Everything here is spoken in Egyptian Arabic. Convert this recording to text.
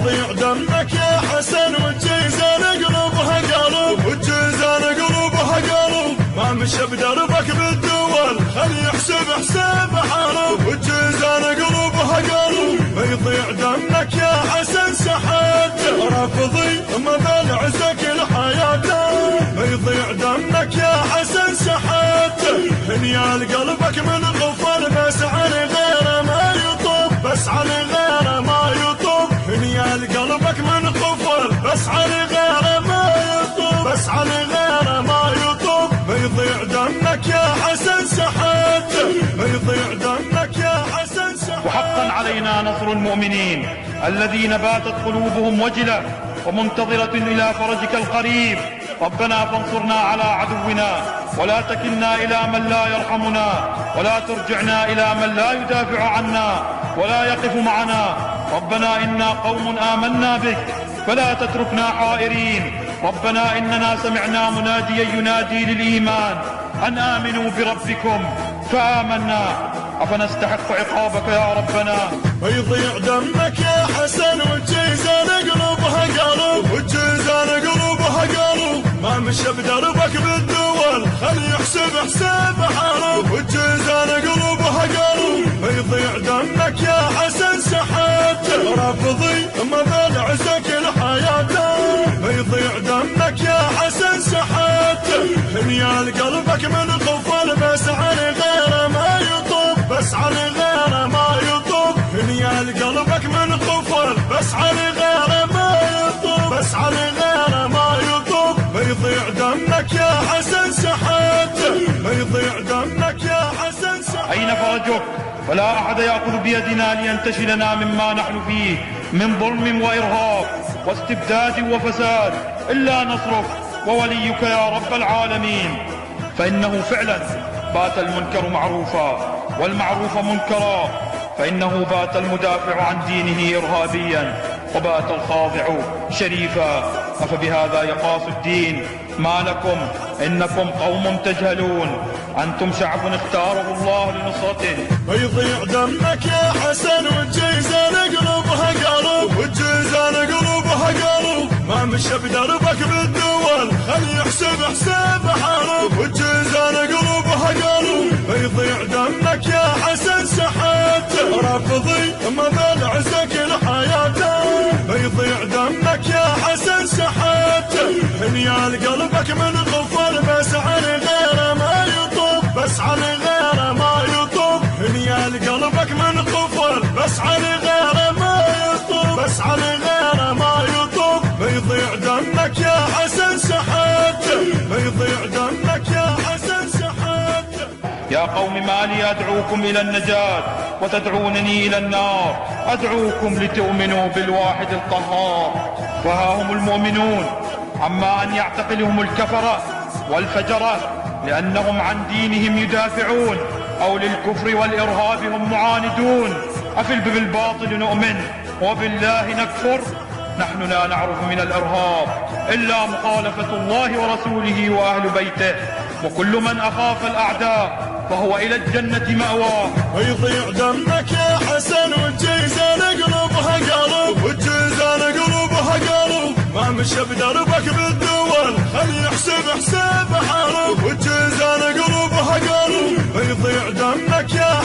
يضيع دمك يا حسن والجيزان قلوبها قلب، والجيزان قلوبها قلب. ما مشى بدربك بالدول خلي يحسب حساب حرب، والجيزان قلوبها قلب. ما يضيع دمك يا حسن سحاته، رافضي ما بالعزك لحياته. ما يضيع دمك يا حسن سحاته، هنيال قلبك من غفل، بس على غيره ما يطب، بس على غيره ما يطب. هنيال قلبك من غفل، بس على غيره ما يطب، بس على غيره ما يطب. ما يضيع دمك يا حسن سحاته، ما يضيع دمك يا حسن سحاته. وحقا علينا نصر المؤمنين الذين باتت قلوبهم وجلة ومنتظرة إلى فرجك القريب. ربنا فانصرنا على عدونا، ولا تكلنا إلى من لا يرحمنا، ولا ترجعنا إلى من لا يدافع عنا ولا يقف معنا. ربنا إنا قوم آمنا بك فلا تتركنا حائرين. ربنا إننا سمعنا مناديا ينادي للإيمان أن آمنوا بربكم فآمنا، أفنستحق عقابك يا ربنا؟ ما يضيع دمك يا حسن والجيزان قلوبها قلب، والجيزان قلوبها قلب. ما مشى بدربك بالدول خلي يحسب حساب حرب، والجيزان قلوبها قلب. ما يضيع دمك يا حسن سحاته، رافضي ما بالعزك لحياته. ما يضيع دمك يا حسن سحاته، هنيال قلبك من غفل، بس على غيره ما يطب، بس على غيره ما يطب. هنيال قلبك من غفل، بس على غيره ما يطب، بس على غيره ما يطب. ما يضيع دمك يا حسن سحاته، ما يضيع دمك يا حسن سحاته. أين فرجك؟ فلا أحد يأخذ بيدنا لينتشلنا مما نحن فيه من ظلم وإرهاب واستبداد وفساد إلا نصرك ووليك يا رب العالمين. فإنه فعلا بات المنكر معروفا والمعروف منكرا، فإنه بات المدافع عن دينه إرهابيا وبات الخاضع شريفا. أفبهذا يقاس الدين؟ ما لكم إنكم قوم تجهلون، أنتم شعب اختاره الله لنصرته. ما يضيع دمك يا حسن والجيزان قلوبها قلب، والجيزان قلوبها قلب. ما مشى بدربك بالدول خلي يحسب حساب حرب، والجيزان قلوبها قلب. ما يضيع دمك يا حسن سحاته، رافضي ما بالعزك لحياته. ما يضيع دمك يا حسن سحاته، هنيال قلبك من غفل، بس على غيره ما يطب، بس على غيره ما يطب. هنيال قلبك من غفل، بس على غيره ما يطب، بس على غيره ما يطب. ما يضيع دمك يا حسن سحاته، ما يضيع دمك يا حسن سحاته. يا قوم ما لي أدعوكم إلى النجاة وتدعونني إلى النار، أدعوكم لتؤمنوا بالواحد القهار. فها هم المؤمنون، عما أن يعتقلهم الكفرة والفجرة لأنهم عن دينهم يدافعون، أو للكفر والإرهاب هم معاندون. أفل بالباطل نؤمن وبالله نكفر؟ نحن لا نعرف من الإرهاب إلا مخالفة الله ورسوله وأهل بيته، وكل من أخاف الأعداء فهو إلى الجنة مأواه. ما يضيع دمك يا حسن والجيزان قلوبها قلب، والجيزان قلوبها قلب. ما مشى بدربك بالدول خلي يحسب حساب حرب، والجيزان قلوبها قلب. ما يضيع دمك يا